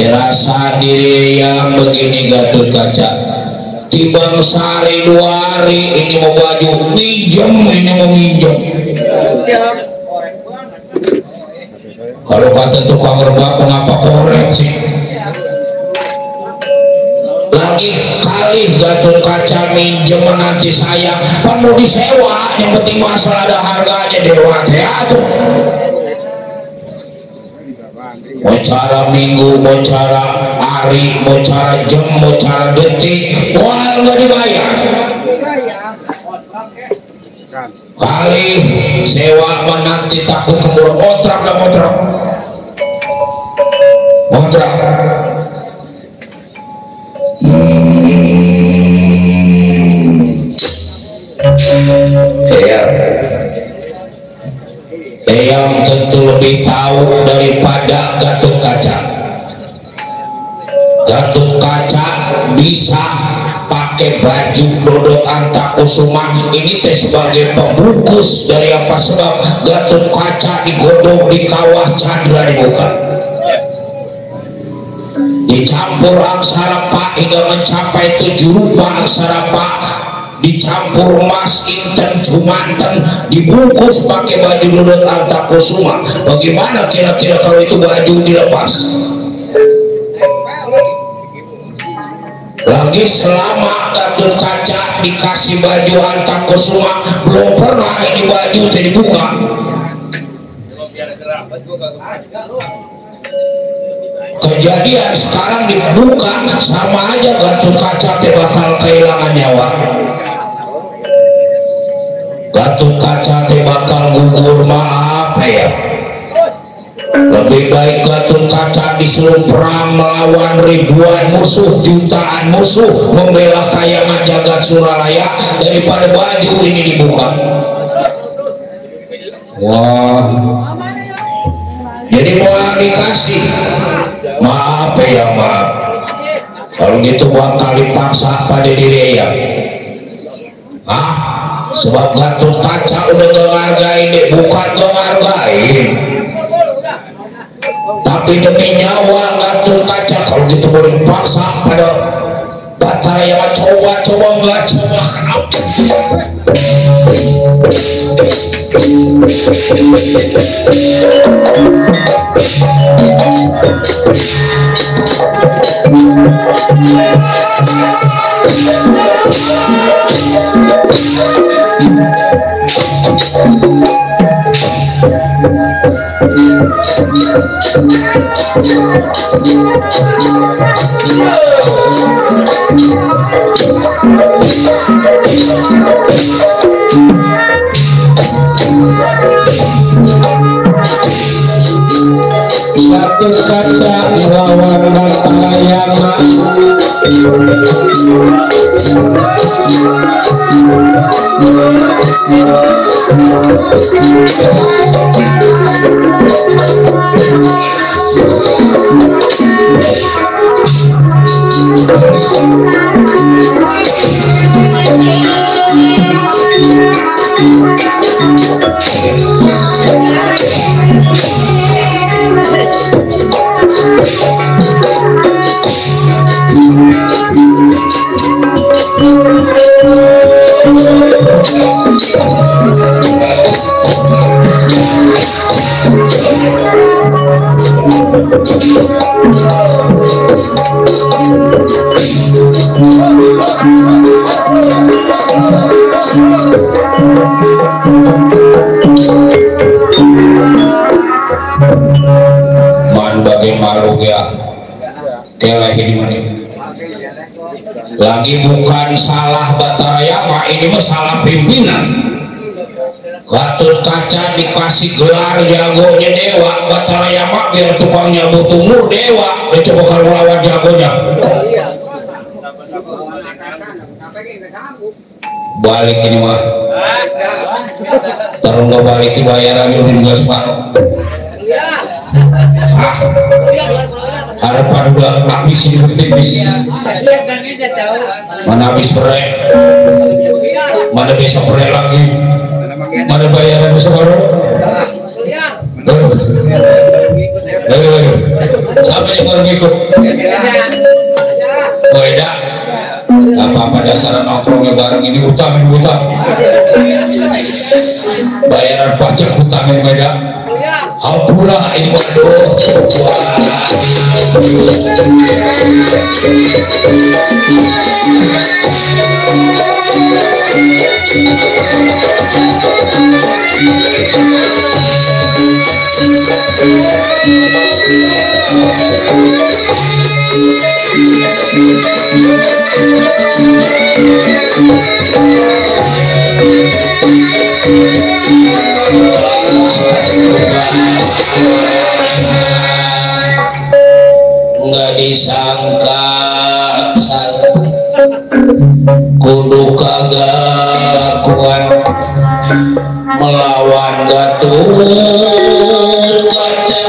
Rasa diri yang begini Gatot Kaca timbang sehari dua hari ini mau baju minjem, ini mau minjem. Kalau kata tukang rebah mengapa korek sih lagi kali Gatot Kaca minjem nanti sayang kan mau disewa, yang penting masalah ada harganya dewa teater. Mau cara minggu, mau cara hari, mau cara jam, mau cara detik, wah nggak dibayar. Kali sewa menanti takut keburu kontrak dan kontrak. Yang tentu lebih tahu daripada Gatot Kaca. Gatot Kaca bisa pakai baju Dodot Antakusuma ini teh sebagai pembungkus dari apa sebab Gatot Kaca digodong di kawah Chandra di muka, dicampur aksara Pak hingga mencapai 7 rupa aksara Pak, dicampur emas inten jumanten, dibungkus pakai baju Dodot Antakusuma. Bagaimana kira-kira kalau itu baju dilepas? Lagi selama Gatot Kaca dikasih baju Antakusuma belum pernah ini baju dibuka. Kejadian sekarang dibuka sama aja Gatot Kaca bakal kehilangan nyawa. Gatot Kaca bakal gugur, maaf ya. Lebih baik Gatot Kaca disuruh perang melawan ribuan musuh, jutaan musuh, membela kayangan jagat Suralaya daripada baju ini dibuka. Wah, jadi mau dikasih, maaf ya, maaf. kalau gitu bakal dipaksa pada diri ya. Sebab Gatot Kaca udah ngehargain deh, bukan ngehargain, tapi demi nyawa Gatot Kaca. Kalau gitu boleh dipaksa pada Bataraya. Coba nggak coba Gatot Kaca melawan Bataraya. Man bagi malu ya keleh ini mana lagi bukan salah Bataraya mah, ini mah salah pimpinan. Gatot Kaca dikasih gelar jagonya dewa, Bataraya mah biar tukang nyambut umur dewa, dia coba kalau lawan jagonya balik ini mah terus nggak balik bayaran itu juga separuh. Harapan udah habis ini tipis. Mana habis pre, mana besok pre lagi, mana bayaran separuh. Sampai yang baru ngikut. Oh tidak, apa-apa dasar nongkrongnya bareng ini utang. Bayaran pajak utangin beda. Alhamdulillah ini waduh. Nggak disangka kudu kagak kuat melawan Gatot Kaca.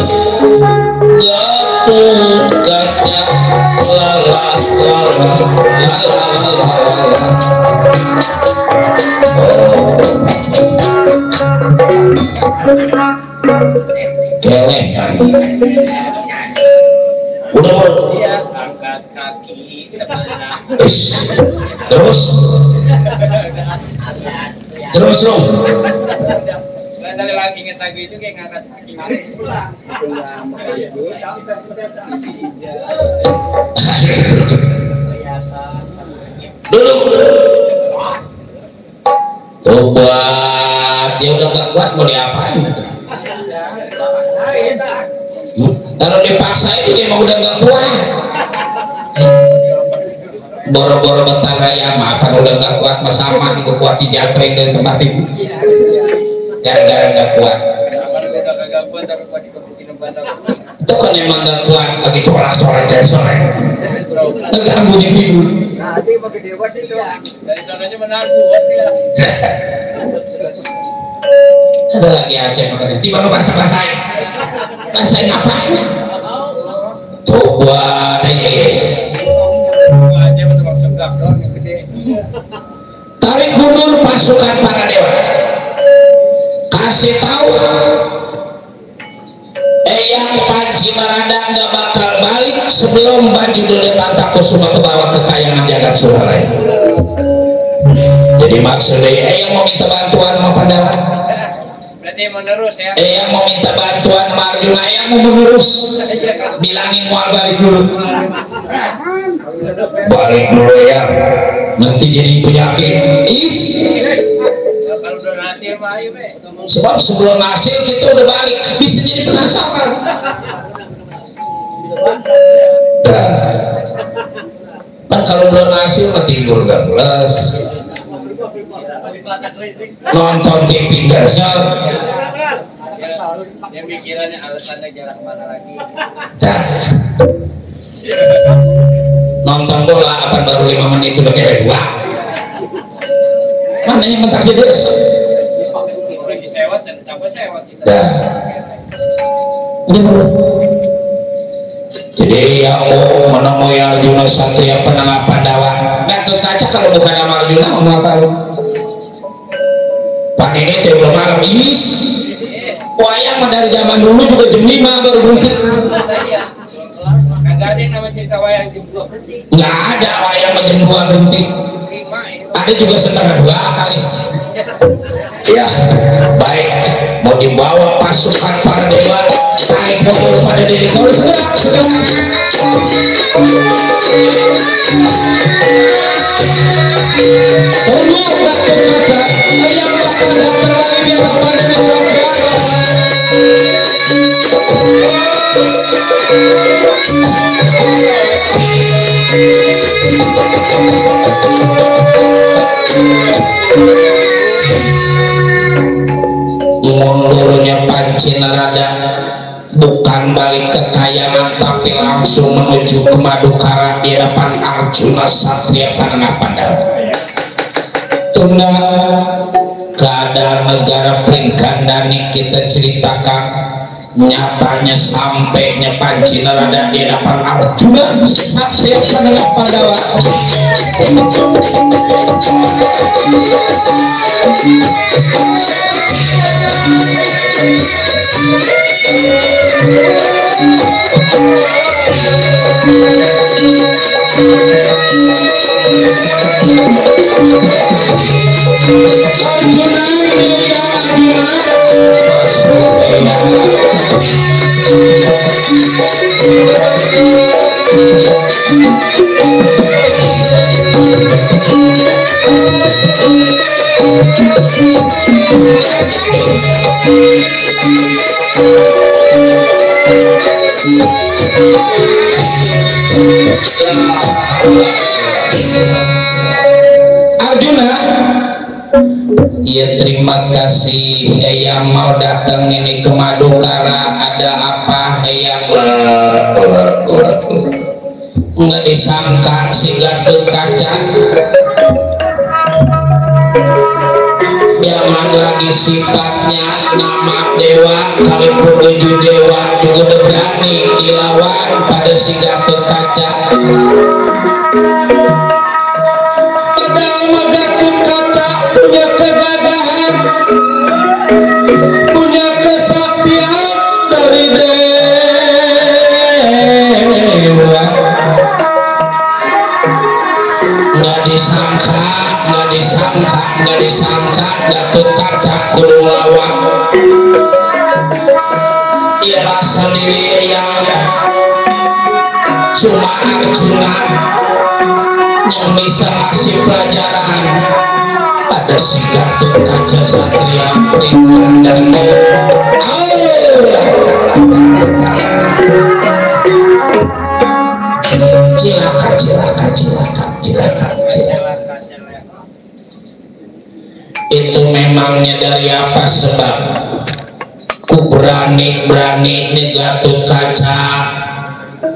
Gatot Kaca lalah keleh udah angkat kaki sebelah terus dong. Sekali lagi ngetagu itu kayak ngangkat kaki duduk tobat dia udah gak kuat mau diapain kalau dipaksa itu dia mau udah gak kuat boro-boro Bataraya mah kan udah gak kuat mas sama itu kuat di jatring dan tempat itu gara-gara gak kuat itu kan emang gak kuat lagi colak-colak dari sore ngeganggu di tidur dari sonanya menanggu ada lagi Aceh makanya tiba lu bahasa-bahasain ngapain tuh buat Jebak doang yang gede. Tarik mundur pasukan para dewa. Kasih tahu Eyang Panji Maranda nggak bakal balik sebelum Banji Dule Tantakusuma ke bawah kekayangan jagat Suralaya. Jadi maksudnya Eyang mau minta bantuan sama Pandawa. Berarti menerus ya. Eyang mau minta bantuan sama Arjuna. Eyang mau menerus. Bilangin mau balik dulu. Balik dulu ya. Nanti jadi penyakit. Kalau udah hasil mah ayo be. Sebab sebelum hasil kita udah balik bisa jadi penasaran. Kan kalau belum hasil mah timbul gak plus. Nonton TV biasa. Dia pikirannya alasannya jalan kemana lagi. Nonton bola apa baru 5 menit udah kayak dua. Mana yang mentak jadi Lagi sewot dan tambah sewot kita. Jadi ya Allah menemui Arjuna Satria penengah Pandawa. Gatot Kaca kalau bukan nama Arjuna mau tahu. Pak ini teh udah malam is. Wayang dari zaman dulu juga jam 5 baru berhenti. Kagak ada yang nama cerita wayang jam 2 berhenti. Nggak ada wayang jam 2 berhenti. Ada juga setengah 2 kali. Ya, baik. Mau dibawa pasukan para dewa, tarik mundur pada diri kau segera. Tunggu Gatot Kaca, yang bakal datang lagi di hadapan Dewi Samudera. Mundurnya Panji Narada bukan balik ke kayangan tapi langsung menuju ke Madukara di hadapan Arjuna Satria Panengah Pandawa. Tunda keadaan negara Pringgandani kita ceritakan nyatanya sampainya Panji Narada di hadapan Arjuna Satria Panengah Pandawa. Arjuna, ya terima kasih yang mau datang ini ke Madukara. Ada apa yang nggak disangka si Gatot Kaca jangan lagi sifatnya nama dewa kalipun menuju dewa juga udah berani dilawan pada si Gatot Kaca. Padahal Gatot Kaca punya kegagahan, punya kesaktian dari dewa. Nggak disangka Gatot Kaca kudu ngelawan. Ialah sendiri yang cuma Arjuna yang bisa ngasih pelajaran pada si Gatot Kaca Satria Pringgandani. Cilaka. Itu memangnya dari apa sebab ku berani Gatot Kaca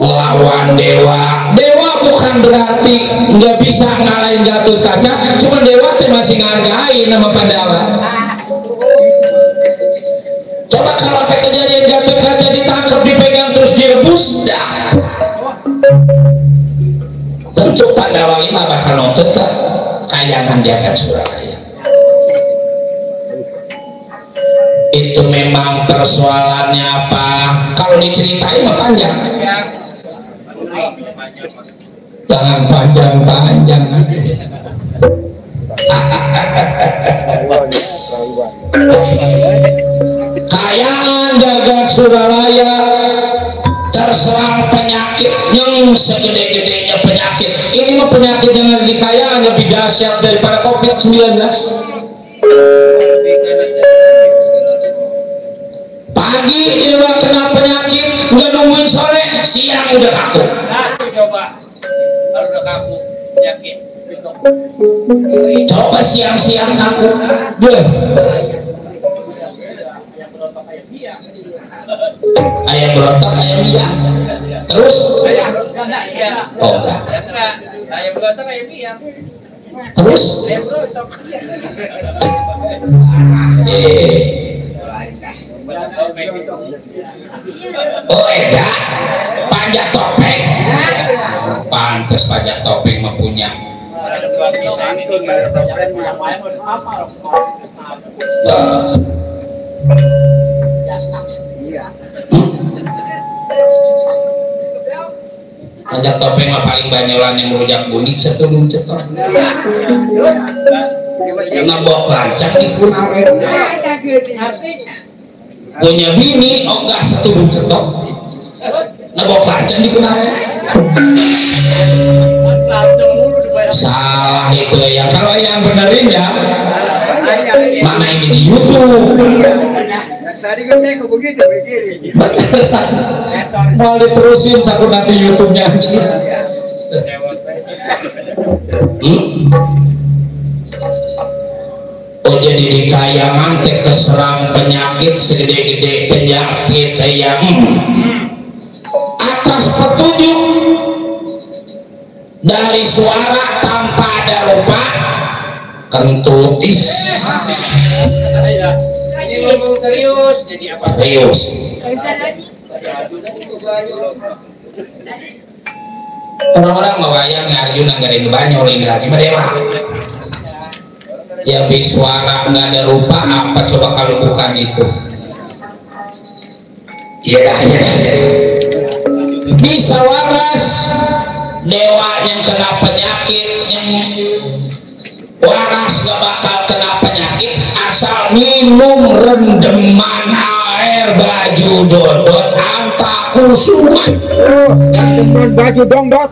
melawan dewa. Dewa bukan berarti nggak bisa ngalahin Gatot Kaca, cuma dewa masih ngargain nama Pandawa. Coba kalau apa kejadian Gatot Kaca ditangkap, dipegang terus direbus, dah tentu Pandawangi mah bakal nonton ke kayangan Jagat Suralaya. Itu memang persoalannya apa? Kalau diceritain mah panjang. Jangan panjang-panjang. Kayangan Jagat Suralaya terserang penyakit yang segede-gedenya penyakit. Ini mah penyakit yang di kayangan lebih dahsyat daripada COVID-19. Pagi dia kena penyakit, nggak nungguin sore, siang udah kaku. Nah, coba kalau udah kaku penyakit. Coba siang-siang kaku, deh. Ayam berontak, ayam liar. Terus? Oh enggak. Ayam berontak, ayam liar. Terus? Ayam berontak. Oh eda, panjat topeng. Pantes panjat topeng mempunyai. Panjat topeng mah paling banyolan yang merujak bunik setulung cetok. Nabok lancang di Punawet. Punya bini, oh enggak setulung cetok. Nabok lancang di Punawet. Salah itu ya. Kalau yang benerin ya, mana ini di YouTube. Tadi kan saya ke begitu begini. Mau diterusin takut nanti YouTube-nya hancur. Oh jadi di kayangan teh keserang penyakit segede-gede penyakit yang atas petunjuk dari suara tanpa ada rupa kentutis. Ini ngomong serius jadi apa? Serius. Orang-orang mewayang Arjuna nggak ada banyol ini lagi dewa. Yang bersuara nggak ada rupa apa coba kalau bukan itu? Iya. Bisa waras dewa yang kena penyakit yang waras gak bakal kena penyakit asal minum rendeman air baju dodot antakusuman. Rendeman baju dongdot.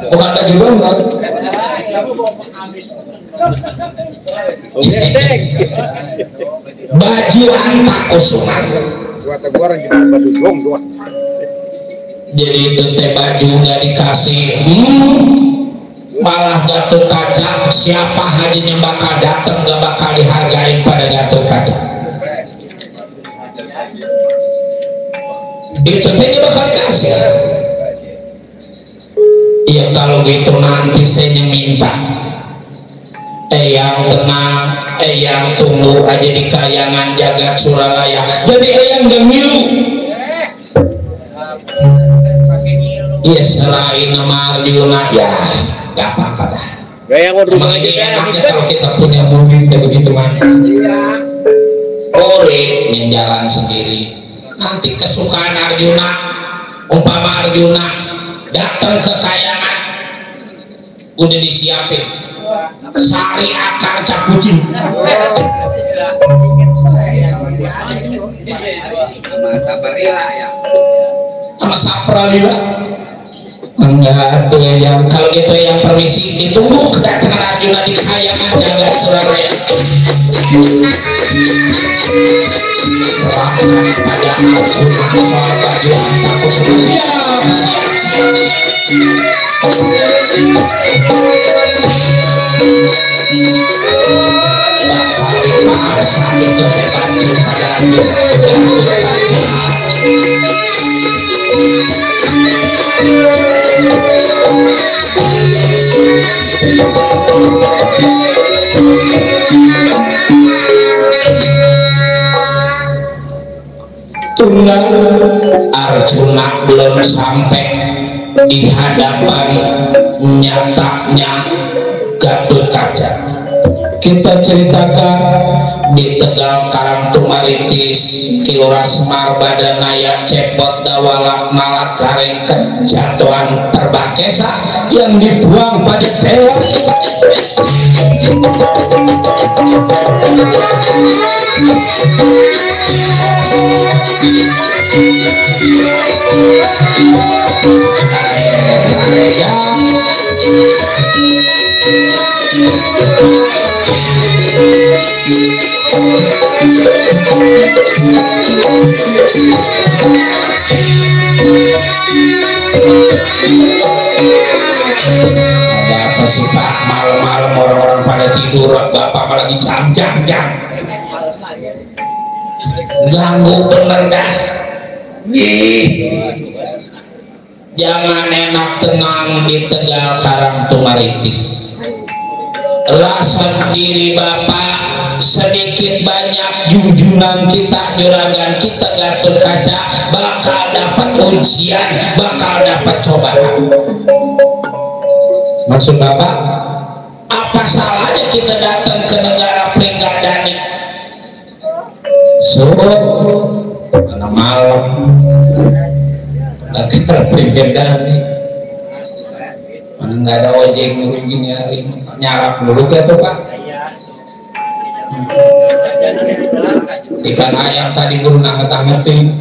Bukan baju dodot. Baju antakusuman. Buat orang kita baju dongdot. Jadi itu teh baju nggak dikasih, malah Gatot Kaca. Siapa hajinya bakal datang nggak bakal dihargain pada Gatot Kaca. Itu teh bakal dikasih. Ya kalau gitu nanti saya minta yang tenang, yang tunggu aja di kayangan Jagat Suralaya. Jadi yang gemilu. Iya selain nama Arjuna ya nggak apa-apa dah. Gaya mau rumah aja Kalau kita punya mobil kayak begitu mah. Iya. Boleh menjalan sendiri. Nanti kesukaan Arjuna, umpama Arjuna datang ke kayangan, udah disiapin sari akar capucin. Sama sapralila. Enggak tuh yang kalau gitu yang permisi ditunggu kedatangan Arjuna di kayangan Jagat Suralaya. Serahkan pada Arjuna soal baju antakusuman. Bakal dipaksa itu baju pada Arjuna. Tunggal Arjuna belum sampai di hadapan nyatanya Gatot Kaca. Kita ceritakan di Tegal Karangtumaritis Kilora Semar Badanaya Cepot Dawala Malat Karengken jatuhan Terbakesa yang dibuang pada tewan. Ada apa sih Pak? Malam-malam orang-orang pada tidur, Bapak apalagi jam ganggu bener dah. Jangan enak tenang di Tegal Karangtumaritis. Rasa diri Bapak sedikit banyak junjungan kita, juragan kita Gatot Kaca bakal dapat ujian, bakal dapat cobaan. Maksud Bapak, apa salahnya kita datang ke negara Pringgadani? Karena malam negara Pringgadani mana nggak ada ojek dulu gini hari nyarap dulu ya tuh Pak. Ikan ayam tadi baru nganget-ngetin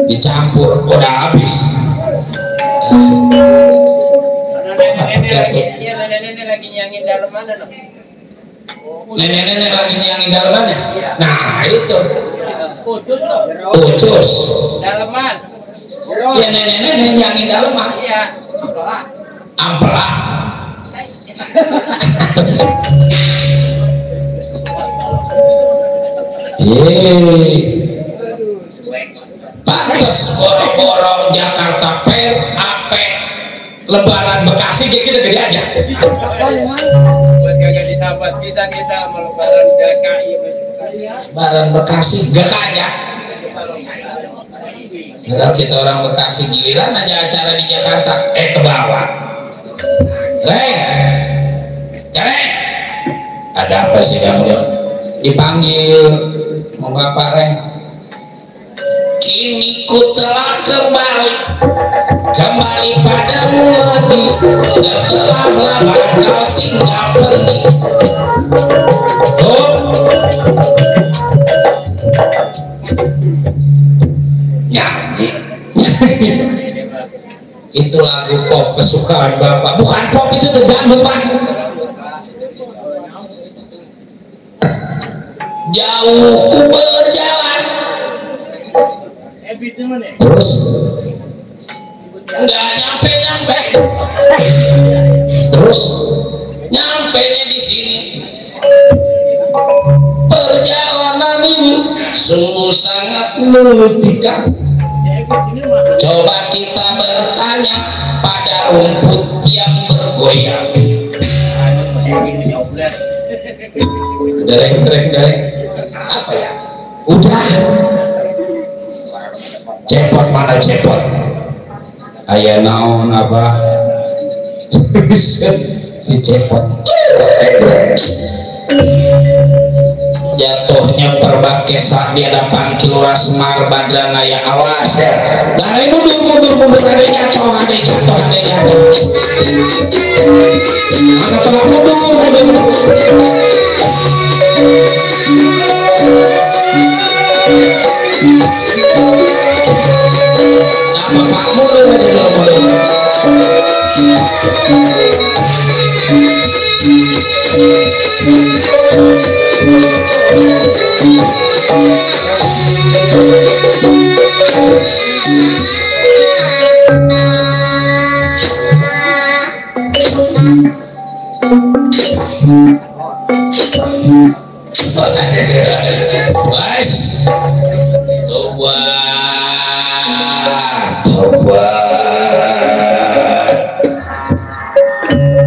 dicampur udah habis. Nenek lagi nyangin dalam mana no? Nenek lagi nyangin dalam mana? Nah itu Kudus loh. Kudus Daleman. ya nenek nyangin daleman. Iya. Ampela. Pantes boro-boro Jakarta Fair ape Lebaran Bekasi kita gede aja. Buat kagak disahabat bisa kita Lebaran DKI. Lebaran Bekasi gak aja. Kalau kita orang Bekasi giliran aja acara di Jakarta ke bawah. Reng, ada apa sih kamu? Dipanggil mau apa Reng? Kini ku telah kembali padamu lagi setelah lama kau tinggal pergi. Oh, nyanyi. Itu lagu pop kesukaan Bapak, bukan pop, itu dangdut Pak. Jauh ku berjalan terus nggak nyampe terus nyampenya di sini. Perjalanan ini sungguh sangat melelahkan. Coba kita bertanya pada rumput yang bergoyang. Dereng. Apa ya? Udah. Cepot mana cepot? Aya naon apa? Si cepot. Jatuhnya Perbakesa di hadapan Kilora Semar Badanaya. Awas ya. Dari mundur ada jatuh. Mana telah mundur.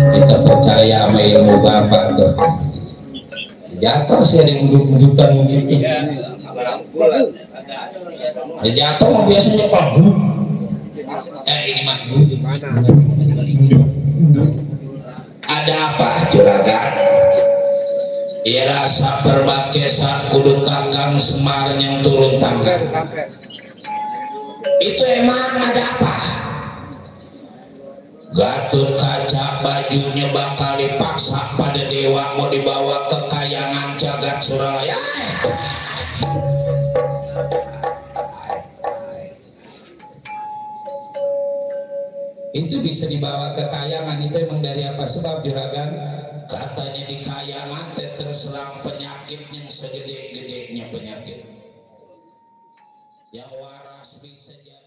Kita percaya sama ilmu Bapak tuh. Jatuh sih ada yang duduk-dudukan gitu. Jatuh mah biasanya Pak ini mah ada apa juragan? Ira saperbake sak kudu takang Semar yang turun tangan. Sampai. Itu emang ada apa? Gatot Kaca bajunya bakal dipaksa pada dewa mau dibawa ke kayangan jagat Suralaya. Itu bisa dibawa ke kayangan itu emang dari apa sebab juragan? Katanya di kayangan terserang penyakit yang segede-gedenya penyakit yang waras bisa jadi